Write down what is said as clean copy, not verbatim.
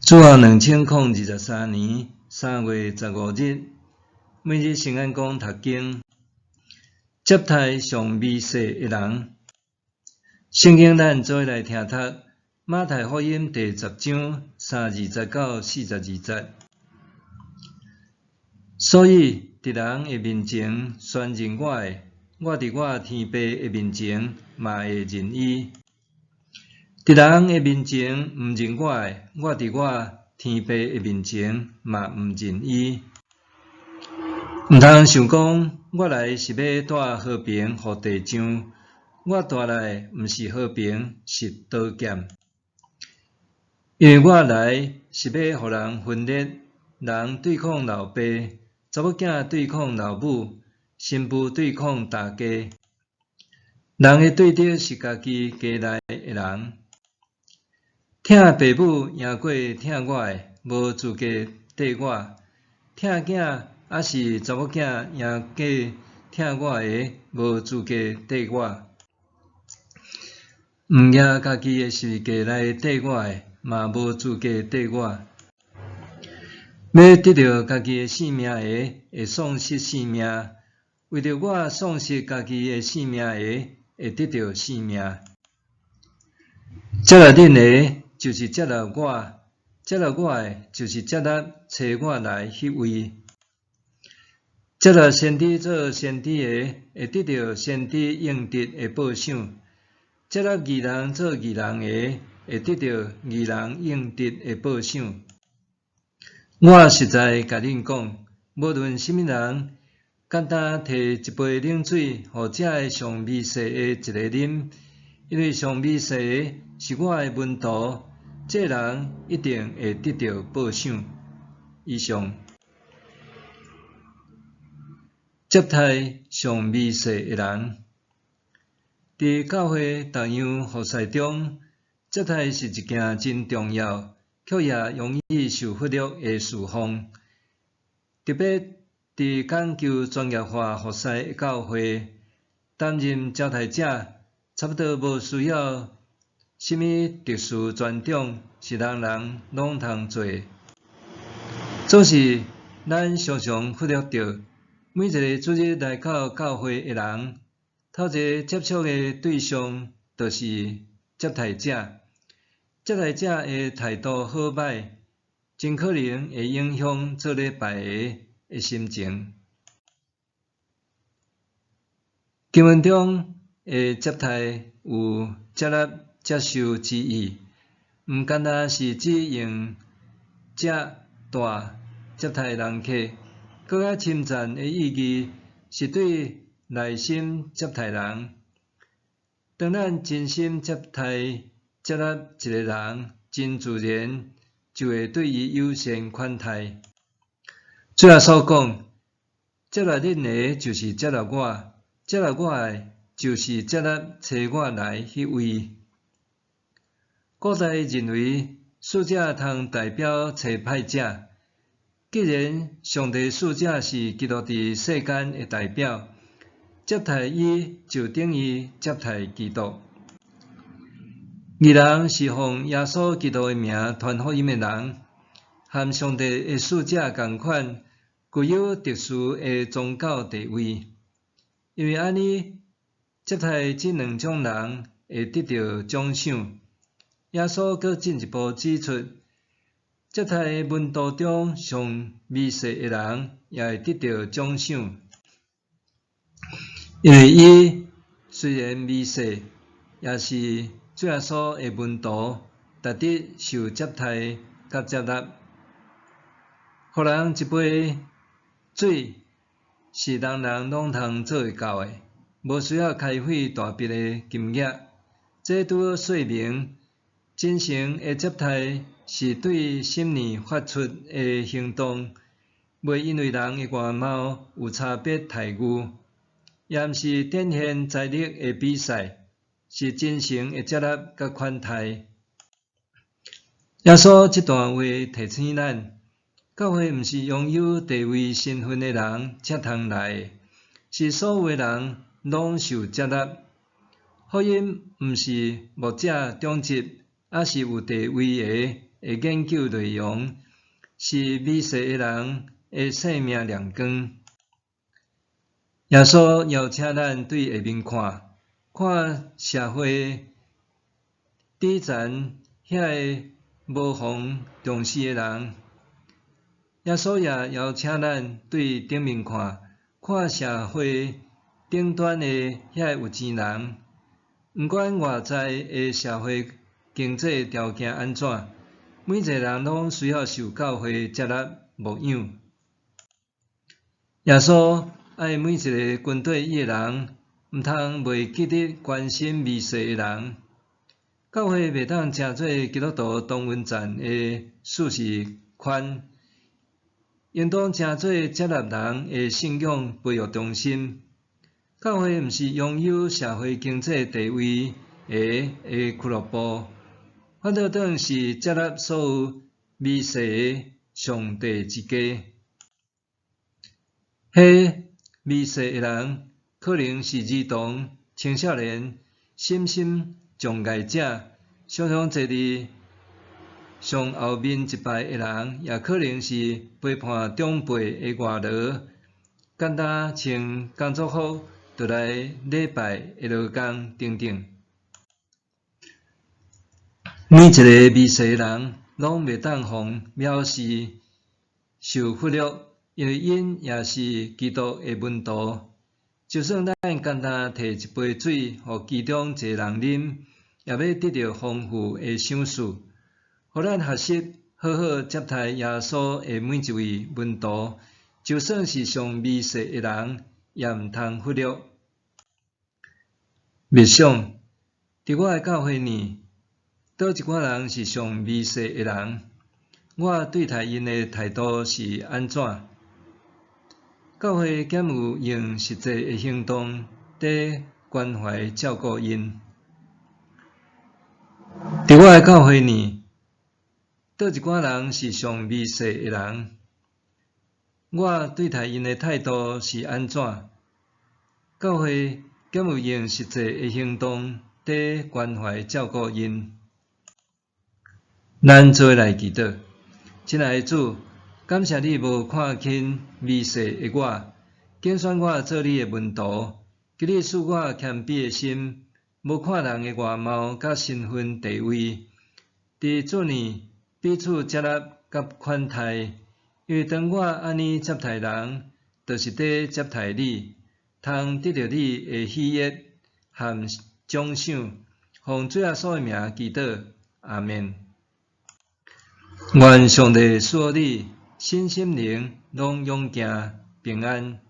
主後2023年3月15日，每日聖安講讀經，接待上微細的人。聖經咱做伙來聽讀馬太福音第十章32節到42節。所以，佇人的面前宣認我的，我佇我天父的面前嘛會認伊。佇人的面前毋認我的，我佇我天父的面前嘛毋認伊。毋通想講，我來是欲帶和平予地上，我帶來的毋是和平，是刀劍。因為我來是欲予人分裂，人對抗老爸，查某囝對抗老母，新婦對抗大家。人的對敵是家己家內的人。疼爸母贏過疼我的，無資格綴我；疼囝抑是查某囝贏過疼我的，無資格綴我。毋舉家己的十字架來綴我的，嘛無資格綴我。欲得著家己的性命的，會喪失性命；為著我喪失家己的性命的，會得著性命。接納恁的，就是接納我；接納我的，就是接納差我來彼位。接納先知做先知的，會得著先知應得的報賞；接納義人做義人的，會得著義人應得的報賞。我實在共恁講，無論啥物人，敢若提一杯冷水，予遮个上微細的一个啉，因為上微細的是我的門徒，這人一定會得著報賞。以上。接待上微細的人，佇教會逐樣服事中，接待是一件真重要，卻也容易受忽略的事奉。特別佇講求專業化服事的教會，擔任招待者，差不多無需要啥物特殊專長，是人人攏通做。總是咱常常忽略著，每一个主日來到教會的人，頭一个接觸的對象就是接待者。接待者的態度好䆀，真可能會影響做禮拜的的心情。經文中的接待有接納、接受之意，毋干焦是指用食帶接待人客，閣較深層的意義是對內心接待人。當咱真心接待、接納一个人，真自然就會對伊友善款待。主耶穌講：接納恁的，就是接納我；接納我的，就是接納差我來彼位。古代認為使者通代表差派者。既然上帝使者是基督佇世間的代表，接待伊就等於接待基督。義人是奉耶穌基督的名傳福音的人，和上帝的使者仝款，具有特殊的宗教地位。因為按呢，接待這兩種人會得著獎賞。耶穌閣進一步指出，接待門徒中上微細的人，也會得著獎賞，因為伊雖然微細，也是主耶穌的門徒，值得受接待佮接納。予人一杯水是人人攏通做會到的，無需要開費大筆的金額。這拄好說明，真誠的接待是對心裡發出的行動，袂因為人的外貌有差別待遇，也毋是展現財力的比賽，是真誠的接納佮款待。耶穌這段話提醒咱，教會毋是擁有地位身份的人才通來的，是所有的人攏受接納。福音毋是牧者長執，抑是有地位的。的研究內容是微細的人的生命亮光。耶穌邀請咱對下面看，看社會底層遐个無予重視的人。耶穌也邀請咱對頂面看，看社會頂端的遐個有錢人。毋管外在的社會經濟條件按怎，每一个人攏需要受教會接納牧養。耶穌愛每一个跟綴伊的人，毋通袂記得關心微細的人。教會袂當成做基督徒同溫層的舒適圈，應當成做接納人的信仰培育中心。教會毋是擁有社會經濟地位的俱樂部，反倒轉是接納所有微細的上帝之家。彼微細的人，可能是兒童、青少年、身心障礙者，常常坐佇上後面一排的人，也可能是陪伴長輩的外勞，簡單穿工作服就來禮拜的勞工等等。每一个微細的人，攏袂當予藐視、受忽略，因為𪜶也是基督的門徒。就算咱簡單提一杯水予其中一个人啉，也欲得著豐富的賞賜。予咱學習好好接待耶穌的每一位門徒，就算是上微細的人，也毋通忽略。默想，佇我的教會內，佗一寡人是上微細的人，我對待𪜶的態度是按怎？教會敢有用實際的行動佇關懷照顧𪜶？佇我的教會內，佗一寡人是上微細的人，我對待𪜶的態度是按怎？教會敢有用實際的行動佇關懷照顧𪜶？咱做伙來祈禱。親愛的主，感謝你無看輕微細的我，揀選我做你的門徒，求你賜我謙卑的心，無看人的外貌佮身份地位，佇主內彼此接納佮款待，因為當我按呢接待人，就是佇接待你，通得著你的喜悅和獎賞。奉主耶穌的名祈禱，阿們。願上帝賜予你身心靈攏勇健平安。